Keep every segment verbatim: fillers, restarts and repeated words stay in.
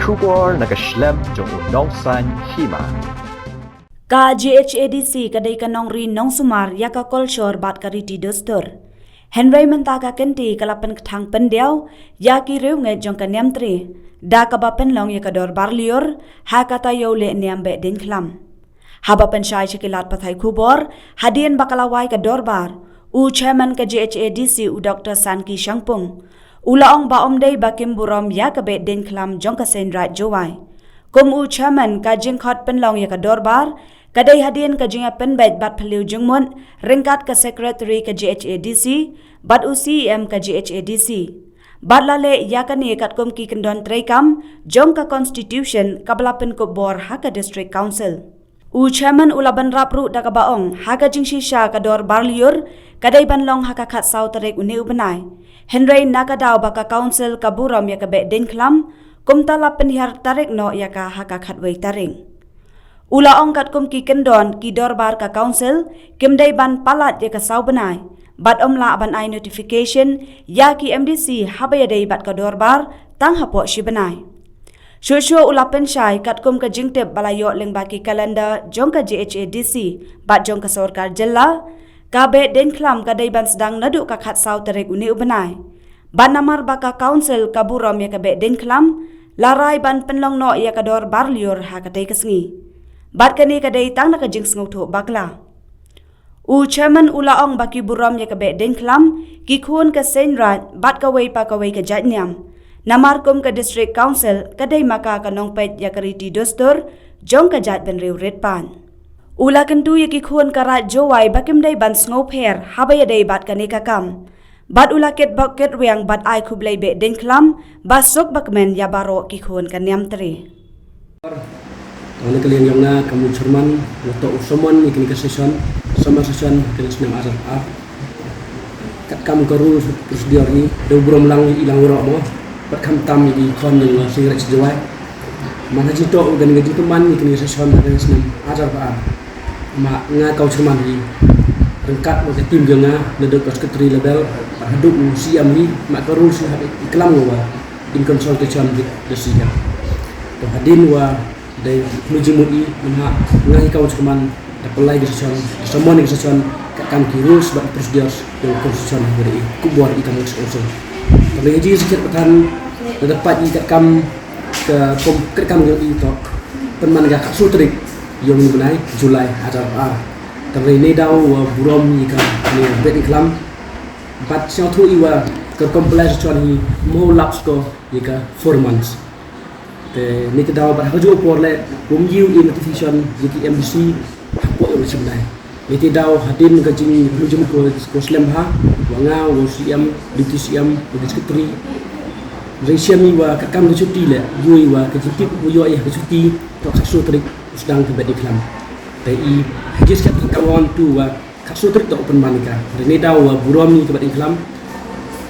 Khubor na ka shlem jong u nongsan hima. Ka G H A D C ka dei ka nongri nongsumar ïa ka kolshor bad ka riti dustur. Hynrei mynta ka kynti ka la pynkthang pyndiaw ïa ki riewngeit jong ka Niamtre da kaba pynlong ïa ka dorbar lyiur ha ka taïew leh niam Behdeiñkhlam. Haba pynshai sha ki lad pathai khubor hadien ba ka la wai ka dorbar, u chairman ka G H A D C, u Doctor Sanki Shangpung, u la ong ba ym dei ba kim burom ïa ka Behdeiñkhlam jong ka Seiñraij Jowai. Kum u chairman, ka jingkhot pynlong ïa ka dorbar ka dei hadien ka jingïapynbeit bad phylliew jingmut ryngkat ka secretary ka G H A D C bad u C E M ka G H A D C. Bad la leh ïa kane katkum ki kyndon treikam jong ka constitution kaba la pynkup bor ha ka district council. U chairman u la bynrap ruh da kaba ong ha ka jingshisha ka dorbar lyiur ka dei ban long ha ka khatsaw tarik une u bnai. Hynrei na ka daw ba ka council ka burom ïa ka Behdeiñkhlam, kumta la pynhiar tarik noh ïa ka ha ka khatwei tarik. U la ong katkum ki kyndon, ki dorbar ka council kim dei ban palat ïa ka saw bnai bad ym lah ban ai notification ïa ki M D C haba ïadei bad ka dorbar tang hapoh shi bnai. Shuh shuh u la pynshai katkum ka jingtip ba la ïoh lyngba ki calendar jong ka G H A D C bad jong ka sorkar jylla, ka Behdeiñkhlam ka dei ban sdang naduh ka khatsaw tarik une u bnai. Bad namar ba ka council ka burom ïa ka Behdeiñkhlam, la rai ban pynlong noh ïa ka dorbar lyiur ha katei ka sngi. Bad kane ka dei tang na ka jingsngewthuh bakla. U chairman u la ong ba ki burom ïa ka Behdeiñkhlam, ki khun ka Seiñraij bad kawei pa kawei ka jait niam. Namar kum ka district council ka dei ma ka ka nongpeit ïa ka riti dustur jong ka jaitbynriew rit paid. U la kyntu ïa ki khun ka Raij Jowai ba kim dei ban sngewpher haba ïadei bad kane ka kam. Bad u la kit bok kit rwiang bad ai khublei Behdeiñkhlam ba suk ba kmen ïa baroh ki khun ka Niamtre. Te na ka liang jong nga kum u chairman, nga toh u sumon ïa kane ka session, summer session, kane ka snem ar hajar arphew ar. Katkam ka rules, procedure hi, da burom lang ïa i lang baroh mo. Bad khamtam ïa ki khon jong ka Seiñraij Jowai. Man ha jingtoh u kane ka jingpynman ïa kane ka session ha kane ka snem ar hajar arphew ar. Ma nga kum u chairman hi, ryngkat bad ka team jong nga, naduh ka secretary level bad haduh u C M hi, ma ka rules hi hap i klam nga wa in consultation with the C M. To hadien wa dei mujung mut i, mynha nga hi kum u chairman da pynlai ka session, da sumon ka session katkam ki rules bad procedures jong ka constitution, bad i kup bor i kam ka session. Tang ba ha jingsakhiat pathan, da dap pat i katkam ka, katkam ka i tok pynman ka khatsaw tarik jong u bnai July ar hajar arphew ar. Tang ba neidaw wa burom ïa kane ka Behdeiñkhlam. Bad sngewthuh i wa ka compilation hi mo lapse ko ïa ka four months. Te nitei daw bad ha kajuh ka por leh, ym ju i notification ïa ki M D C hapoh ïa u shim dai. Nitei daw hadien ka jingmujung ko, ko slem ha, wa nga, wa u C M, Deputy C M, wa ki secretary. Re shim i wa katkam ka chuti leh, ju i wa ka jingtip u ïoh ïa ka chuti, to khatsaw tarik u sdang ka Behdeiñkhlam. Te i ha jingsakhiat ka wan tu wa khatsaw tarik to u pynman ïa ka. Re neidaw wa burom ïa ka Behdeiñkhlam.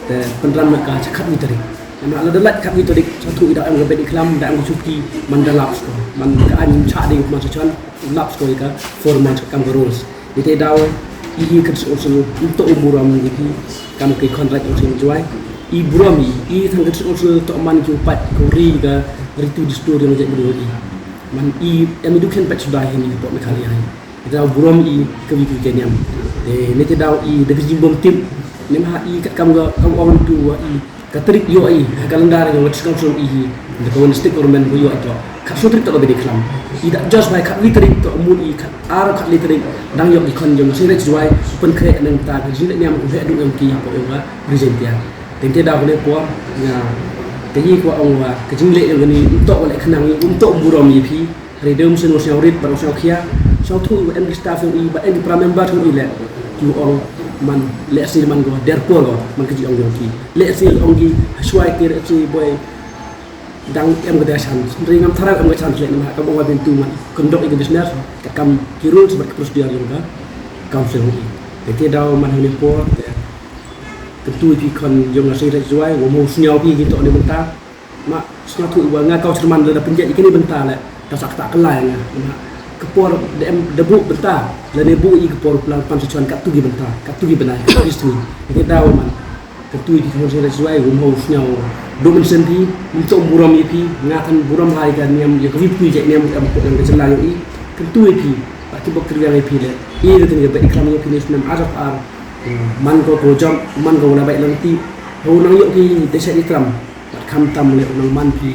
Te pynran ka sha khatwei tarik. Namar lada lait khatwei tarik, sngewthuh i da em ka Behdeiñkhlam, da em ka chuti, man da lapse ko. Man ka aiñ ym shah dei u pynman session, lapse ko ïa ka four months katkam ka rules. Nitei daw i hi ka district council, ym toh u burom ïa ki kam ki khon Raij Council Jowai. I burom i, i tang ka district council toh man ki u pait, ki u ri ka riti dustur jong ka jaitbynriew i. Man i em i dukhen pait suda hi ni hapoh Meghalaya hi. Nitei daw burom i kawi kawi ka niam. Te nitei daw i da ka jingbymtip. Namar i katkam ka, kam ong tu wa i ka tarik ïoh i ha calendar jong ka district council i hi. Da ka wan state government ba ïoh i to khatsaw tarik to ka Behdeiñkhlam. I da just bai khatwei tarik to mut i khat ar khatlai tarik dang ïoh i khon jong ka Seiñraij Jowai u pynkhreh na ka bynta ka jingleh niam u heh duh jong ki hapoh jong ka Ri Jaiñtia. Te nitei daw kane por nga, te ngi kwah ong wa ka jingleh jong kane ym toh wa leh khnang, ym toh burom ïa phi. Hynrei dei ym sngewsih rit bad ym sngewkhia. Sngewthuh wa em ki staff jong i bad em ki para member jong i leh, ki ong man lehse man ko der por ko, man ka jingong jong ki. Lehse ong ki ha shuwa te lehse boi dang em ka dei chance. Hynrei ngam tharai em ka chance leh, namar ka bang wa bin tu man kyndoh ïa ka business katkam ki rules bad ka procedure jong ka council jong i. Te nitei daw man hangne por te kyntu ïa ki khon jong ka Seiñraij Jowai wa mo sngew phi ki to ne mynta. Ma sngewthuh wa nga kum u chairman lada pynjah ïa kane bynta leh, ta sak ta kylla ïa nga. Namar ka por da em da buh bynta, lane buh ïa ka por plan pan session katto ki bynta, katto ki bnai, katto ki sngi. Nitei daw man, katto ki khon Seiñraij Jowai, um ho sngew Duh mynsiem phi, ym toh burom ïa phi, nga than burom ha ïa ka niam, ïa ka wipui jait niam, em ko em ka jylla ïa i, kyntu ïa phi, ba ki bok kriang ïa phi le, i ka tin ka bet iklam ïa phi ne snem ar ar, man ko ko jam, man ko na bai lang ti, ho nang ïoh ki te sa ikram, bat kham tam le nang man phi,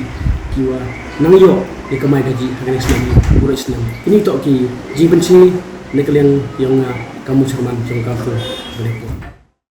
ki wa, nang ïoh, ïa ka mai ka ji, ha ka ne snem, burai snem. Kini toh ki, ji benchi, ne ka liang, yong nga, kamu serman, jong ka ko, balik ko.